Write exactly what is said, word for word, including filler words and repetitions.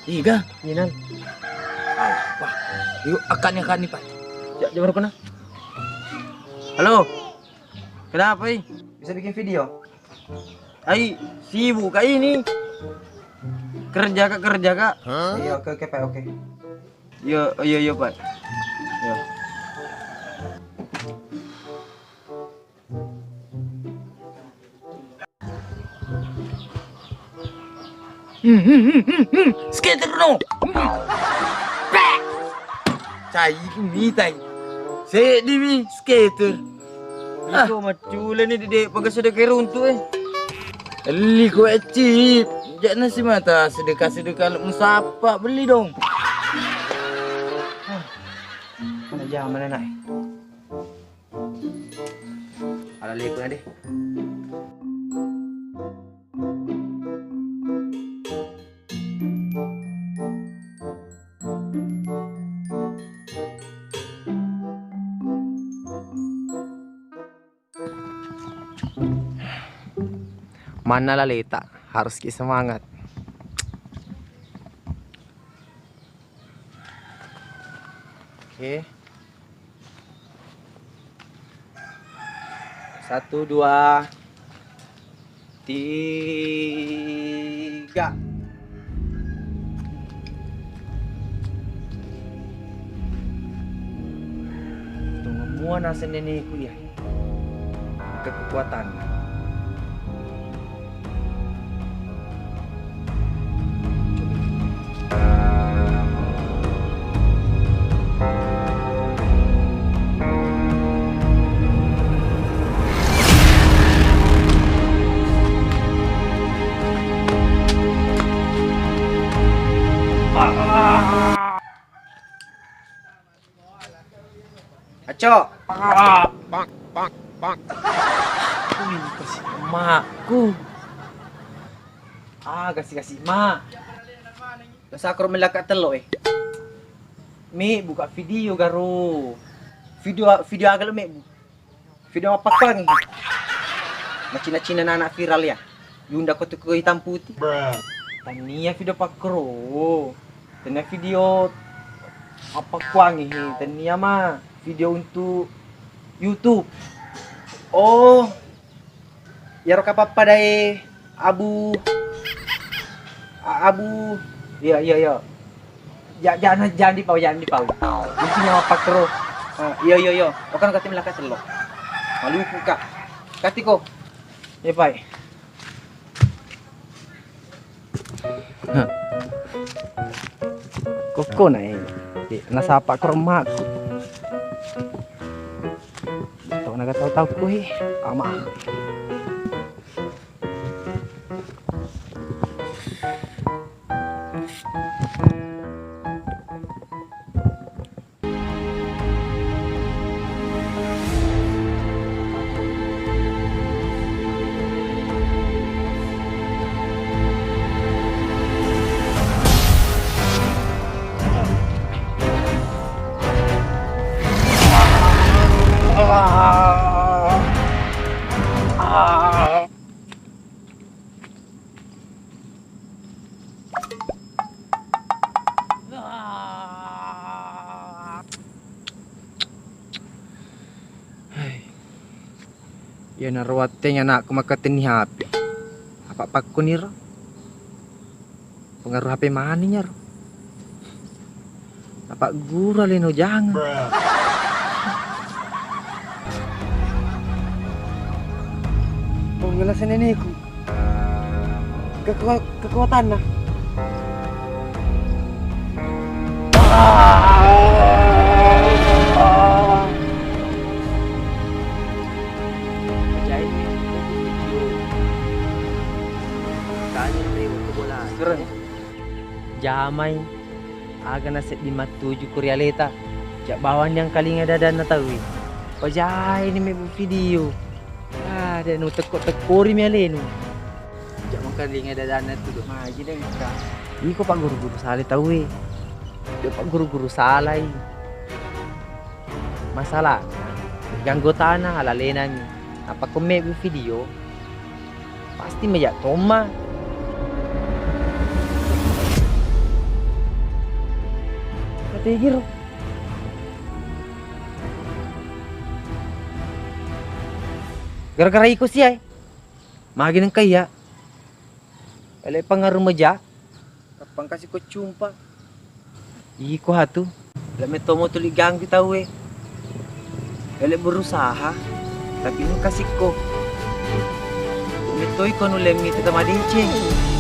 Iga? Inang. Wah, yuk, akani, akani, Pak. Ya, jawab kena. Halo. Kenapa, i? Bisa bikin video? Ai, sibuk kak ini. Kerja kak, kerja kak. Iya, oke, oke, Pak, oke. Iya, iya, iya, Pak. Iya. Hmm, hmm, hmm, hmm, hmm. Skater no. Hmm. Beh. Cai ku mitai. Seddi mi skater. Ah. Iko maccule ni, Dede, paga sedeka runtu, eh. Elli ko, eh, Cip. Jakna simata sedeka-sedeka musappa, beli dong. Ah. Mana jaman, anak, eh? Ala leku na deh. Manna laleta, harus ki semangat. Oke. Satu, dua, tiga. Tunggu mua naseng neneku iya. Kekuatanna. Acok. Bang, bang, bang. Wih, kasih emakku. Ah, kasih-kasih mak. Dosa kro melaka telo, eh. Mi buka video garo. Video, video aga lo, mi bu. Video mappakkuangi. Macina-cina anak viral ya. Yunda ko tuku hitam putih. Tania video pakkero. Tania video mappakkuangi. Tania ma video untuk YouTube. Oh. Iyaro kapappada e Abu, A-, Abu, iya, iya, iya. Ja-, jana, jangan dipau, jangan dipau. Intinya mappakero. Ah, iya, iya, iya. Okan kati melaka telo. Maluku ka. Kati ko. Iya, Pak. Hah. Kokko na e. Nasapa ko remmakku. Tau naga tau-tau ku he. Ama. Hai. Iyanaro wattengngi anakku makkatenni H P. Apa pakkuniro? Pengaruh H P maneng iyaro. Apa guru alena ujangeng. Pengelasa neneku. Kekuat-, kekuatanna. Keren. Jamai. Aga nasedding mattuju ko ri aleta. Ja bawang diangkalinga dadanna tauwe. Pajaini mebbu video. Ada nu tekko-tekkori mi alenu. Ja mangkalinga dadanna tu do. Maji deh, Kak. Iko pagguru-guru salai tauwe. Iko pagguru-guru salai. Masalah, anggotana ala lenami. Nappa ko mebbu video, pasti meja tomma. Gara-gara iko sia e. Magi nengka iya. Ele pangaru meja. Kappang kasi ko cumpa. Iko hatu. Ele metomo tuli ganggu tau e. Ele berusaha. Tapi nengka sikko. Metoi ko nulemmi teta madeceng.